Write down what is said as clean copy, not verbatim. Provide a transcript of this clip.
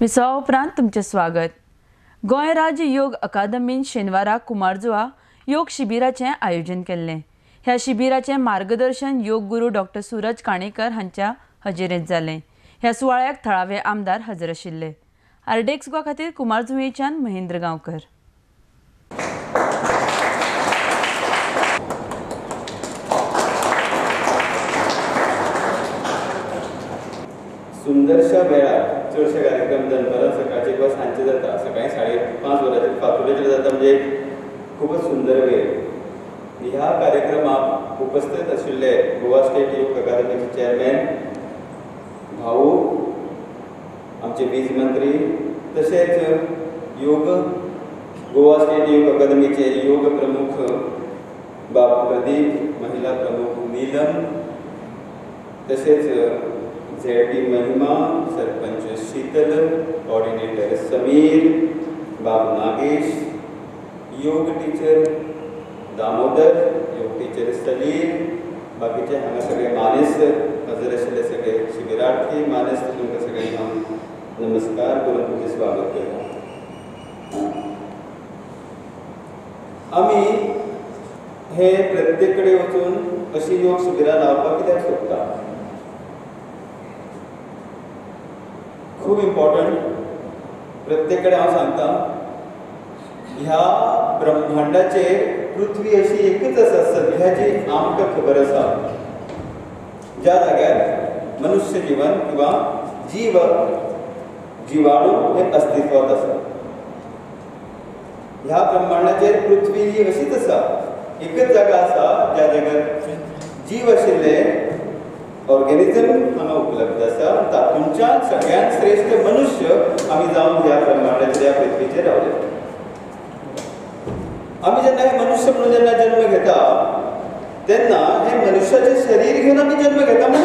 विसवा उपरांत तुमचें स्वागत. गोंय राज्य योग अकादमीन शेनवारा कुमारजुआ योग शिबिराचें आयोजन केल्लें. ह्या शिबिराचें मार्गदर्शन योग गुरू डॉक्टर सूरज काणेकर हांच्या हजेरेंत जालें. ह्या सुवाळ्याक थळावे आमदार हजर आशिल्ले. आरडेक्स गोवा खातीर कुमारजुंवेच्यान महेंद्र गांवकर. सुंदरशा वेळार चडशे कार्यक्रम दनपारां सकाळचे किंवा सांजचे जाता. सकाळी 5:30 वरांचेर फातोडेचेर जाता, म्हणजे खूबच सुंदर वेळ. ह्या कार्यक्रमाक उपस्थित आशिल्ले गोवा स्टेट योग अकादमीचे चेअरमॅन भाऊ, आमचे वीज मंत्री, तशेंच योग गोवा स्टेट योग अकादमीचे योग प्रमुख बाब प्रदीप, महिला प्रमुख नीलम, तशेंच झेडपी महिमा, सरपंच शीतल, कोऑर्डिनेटर समीर, बाब नागेश, योग टीचर दामोदर, योग टीचर सलील, बाकीचे हांगा सगळे मानेस्त हजर आशिल्ले सगळे शिबिरार्थी मानेस्त, तुमकां सगळ्यांक हांव नमस्कार करून तुमचें स्वागत करता. आमी हे प्रत्येक कडेन वचून अशी योग शिबिरां लावपाक कित्याक सोदता? खूब इम्पॉर्टंट. प्रत्येक कडेन हांव सांगता, ह्या ब्रह्मांडाचेर पृथ्वी अशी एकच आसा सद्याची आमकां खबर आसा, ज्या जाग्यार मनुष्य जीवन किंवा जीव जिवाणू हे अस्तित्वात आसा. ह्या ब्रह्मांडाचेर पृथ्वी ही अशीच आसा, एकच जागा आसा ज्या जाग्यार जीव आशिल्ले ऑर्गेनिजम हांगा उपलब्ध आसा. तातूंतल्यान सगळ्यांत श्रेश्ठ मनुष्य आमी जावन ह्या ब्रह्मांडाचेर ह्या पृथ्वीचेर रावले. आमी जेन्ना हे मनुष्य म्हणून जेन्ना जन्म घेता तेन्ना हे मनुष्याचें शरीर घेवन आमी जन्म घेता म्हणून